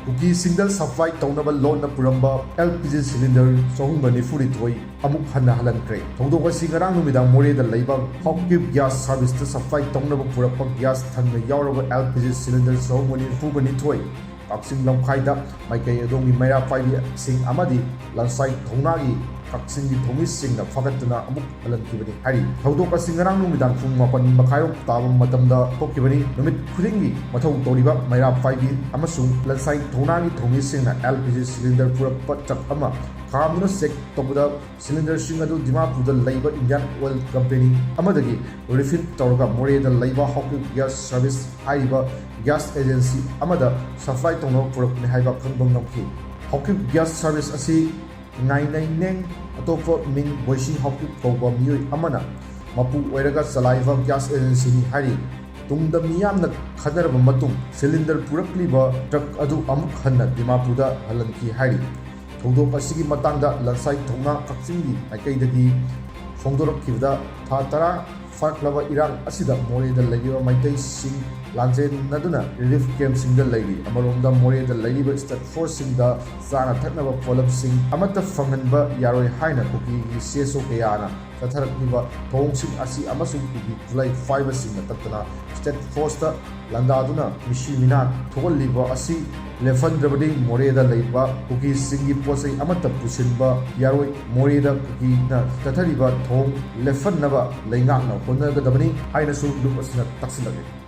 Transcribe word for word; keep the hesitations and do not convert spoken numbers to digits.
ꯀꯨꯀꯤꯁꯤꯡꯗ supply ꯇꯧꯅꯕ ꯂꯣꯟꯅ ꯄꯨꯔꯝꯕ L P G cylinder ꯆꯍꯨꯝꯒ ꯅꯤꯐꯨꯅꯤꯊꯣꯏ ꯑꯃꯨꯛ ꯍꯟꯅ ꯍꯜꯍꯟꯈ꯭ꯔꯦ꯫ ꯊꯧꯗꯣꯛ ꯑꯁꯤ ꯉꯔꯥꯡ ꯅꯨꯃꯤꯗꯥꯡ ꯃꯣꯔꯦꯗ ꯂꯩꯕ ꯍꯥꯎꯀꯤꯞ ꯒ꯭ꯌꯥꯁ ꯁꯥꯔꯚꯤꯁꯇ ꯁꯄ꯭ꯂꯥꯏ ꯇꯧꯅꯕ ꯄꯨꯔꯛꯄ ꯒ꯭ꯌꯥꯁ ꯊꯟꯅ ꯌꯥꯎꯔꯕ ꯑꯦꯜ ꯄꯤ ꯖꯤ ꯁꯤꯂꯤꯟꯗꯔ ꯆꯍꯨꯝꯒ ꯅꯤꯐꯨꯒ ꯅꯤꯊꯣꯏ ꯀꯛꯆꯤꯡ ꯂꯝꯈꯥꯏꯗ ꯃꯥꯏꯀꯩ ꯑꯗꯣꯝꯒꯤ ꯃꯩꯔꯥ ꯄꯥꯏꯕꯤꯁꯤꯡ ꯑꯃꯗꯤ ꯂꯟꯁꯥꯏ ꯊꯧꯅꯥꯒꯤ ꯀꯛꯆꯤꯡꯒꯤ ꯊꯧꯃꯤꯁꯤꯡꯅ ꯐꯥꯒꯠꯇꯨꯅ ꯑꯃꯨꯛ ꯍꯜꯍꯟꯈꯤꯕꯅꯤ ꯍꯥꯏꯔꯤ꯫ ꯊꯧꯗꯣꯛ ꯑꯁꯤ ꯉꯔꯥꯡ ꯅꯨꯃꯤꯗꯥꯡ ꯄꯨꯡ ꯃꯥꯄꯟ ꯃꯈꯥꯏꯔꯣꯝ ꯇꯥꯕ ꯃꯇꯝꯗ ꯊꯣꯛꯈꯤꯕꯅꯤ꯫ ꯅꯨꯃꯤꯠ ꯈꯨꯗꯤꯡꯒꯤ ꯃꯊꯧ ꯇꯧꯔꯤꯕ ꯃꯩꯔꯥ ꯄꯥꯏꯕꯤ ꯑꯃꯁꯨꯡ ꯂꯟꯁꯥꯏ ꯊꯧꯅꯥꯒꯤ ꯊꯧꯃꯤꯁꯤꯡꯅ ꯑꯦꯜ ꯄꯤ ꯖꯤ ꯁꯤꯂꯤꯟꯗꯔ ꯄꯨꯔꯛꯄ ꯇ꯭ꯔꯛ ꯑꯃ ꯈꯥꯝꯗꯨꯅ ꯆꯦꯛ ꯇꯧꯕꯗ ꯁꯤꯂꯤꯟꯗꯔꯁꯤꯡ ꯑꯗꯨ ꯗꯤꯃꯥꯄꯨꯔꯗ ꯂꯩꯕ ꯏꯟꯗꯤꯌꯥꯟ ꯑꯣꯏꯜ ꯀꯝꯄꯦꯅꯤ ꯑꯃꯗꯒꯤ ꯔꯤꯐꯤꯜ ꯇꯧꯔꯒ ꯃꯣꯔꯦꯗ ꯂꯩꯕ ꯍꯥꯎꯀꯤꯞ ꯒ꯭ꯌꯥꯁ ꯁꯥꯔꯚꯤꯁ ꯍꯥꯏꯔꯤꯕ ꯒ꯭ꯌꯥꯁ ꯑꯦꯖꯦꯟꯁꯤ ꯑꯃꯗ ꯁꯄ꯭ꯂꯥꯏ ꯇꯧꯅꯕ ꯄꯨꯔꯛꯄꯅꯤ ꯍꯥꯏꯕ ꯈꯪꯕ ꯉꯝꯈꯤ꯫ ꯍꯥꯎꯀꯤꯞ ꯒ꯭ꯌꯥꯁ ꯁꯥꯔꯚꯤꯁ ꯑꯁꯤ ꯉꯥꯏꯅꯩꯅꯦꯡ ꯑꯇꯣꯞꯄ ꯃꯤꯡ ꯕꯣꯏꯁꯤ ꯍꯥꯎꯀꯤꯞ ꯀꯧꯕ ꯃꯤꯑꯣꯏ ꯑꯃꯅ ꯃꯄꯨ ꯑꯣꯏꯔꯒ ꯆꯂꯥꯏꯕ ꯒ꯭ꯌꯥꯁ ꯑꯦꯖꯦꯟꯁꯤꯅꯤ ꯍꯥꯏꯔꯤ꯫ ꯇꯨꯡꯗ ꯃꯤꯌꯥꯝꯅ ꯈꯟꯅꯔꯕ ꯃꯇꯨꯡ ꯁꯤꯂꯤꯟꯗꯔ ꯄꯨꯔꯛꯂꯤꯕ ꯇ꯭ꯔꯛ ꯑꯗꯨ ꯑꯃꯨꯛ ꯍꯟꯅ ꯗꯤꯃꯥꯄꯨꯔꯗ ꯍꯜꯍꯟꯈꯤ ꯍꯥꯏꯔꯤ꯫ ꯊꯧꯗꯣꯛ ꯑꯁꯤꯒꯤ ꯃꯇꯥꯡꯗ ꯂꯟꯁꯥꯏ ꯊꯧꯅꯥ ꯀꯛꯆꯤꯡꯒꯤ ꯃꯥꯏꯀꯩꯗꯒꯤ ꯐꯣꯡꯗꯣꯔꯛꯈꯤꯕꯗ, ꯊꯥ ꯇꯔꯥ ꯐꯥꯔꯛꯂꯕ ꯏꯔꯥꯡ ꯑꯁꯤꯗ ꯃꯣꯔꯦꯗ ꯂꯩꯔꯤꯕ ꯃꯩꯇꯩꯁꯤꯡ ꯂꯥꯟꯖꯦꯟꯅꯗꯨꯅ ꯔꯤꯂꯤꯐ ꯀꯦꯝꯞꯁꯤꯡꯗ ꯂꯩꯔꯤ꯫ ꯑꯃꯔꯣꯝꯗ ꯃꯣꯔꯦꯗ ꯂꯩꯔꯤꯕ ꯁ꯭ꯇꯦꯠ ꯐꯣꯔꯁꯁꯤꯡꯗ ꯆꯥꯅ ꯊꯛꯅꯕ ꯄꯣꯠꯂꯝꯁꯤꯡ ꯑꯃꯠꯇ ꯐꯪꯍꯟꯕ ꯌꯥꯔꯣꯏ ꯍꯥꯏꯅ ꯀꯨꯀꯤꯒꯤ ꯁꯤ ꯑꯦꯁ ꯑꯣ ꯀꯌꯥꯅ ꯆꯠꯊꯔꯛꯂꯤꯕ ꯊꯧꯑꯣꯡꯁꯤꯡ ꯑꯁꯤ ꯑꯃꯁꯨꯡ ꯀꯨꯀꯤ ꯈꯨꯠꯂꯥꯏ ꯄꯥꯏꯕꯁꯤꯡꯅ ꯇꯠꯇꯅ ꯁ꯭ꯇꯦꯠ ꯐꯣꯔꯁꯇ ꯂꯥꯟꯗꯥꯗꯨꯅ ꯃꯤꯁꯤ ꯃꯤꯅꯥ ꯊꯣꯛꯍꯜꯂꯤꯕ ꯑꯁꯤ ꯂꯦꯞꯍꯟꯗ꯭ꯔꯕꯗꯤ ꯃꯣꯔꯦꯗ ꯂꯩꯕ ꯀꯨꯀꯤꯁꯤꯡꯒꯤ ꯄꯣꯠ ꯆꯩ ꯑꯃꯠꯇ ꯄꯨꯁꯤꯟꯕ ꯌꯥꯔꯣꯏ꯫ ꯃꯣꯔꯦꯗ ꯀꯨꯀꯤꯅ ꯆꯠꯊꯔꯤꯕ ꯊꯧꯑꯣꯡ ꯂꯦꯞꯍꯟꯅꯕ ꯂꯩꯉꯥꯛꯅ ꯍꯣꯠꯅꯒꯗꯕꯅꯤ ꯍꯥꯏꯅꯁꯨ ꯂꯨꯞ ꯑꯁꯤꯅ ꯇꯛꯁꯤꯜꯂꯛꯂꯤ꯫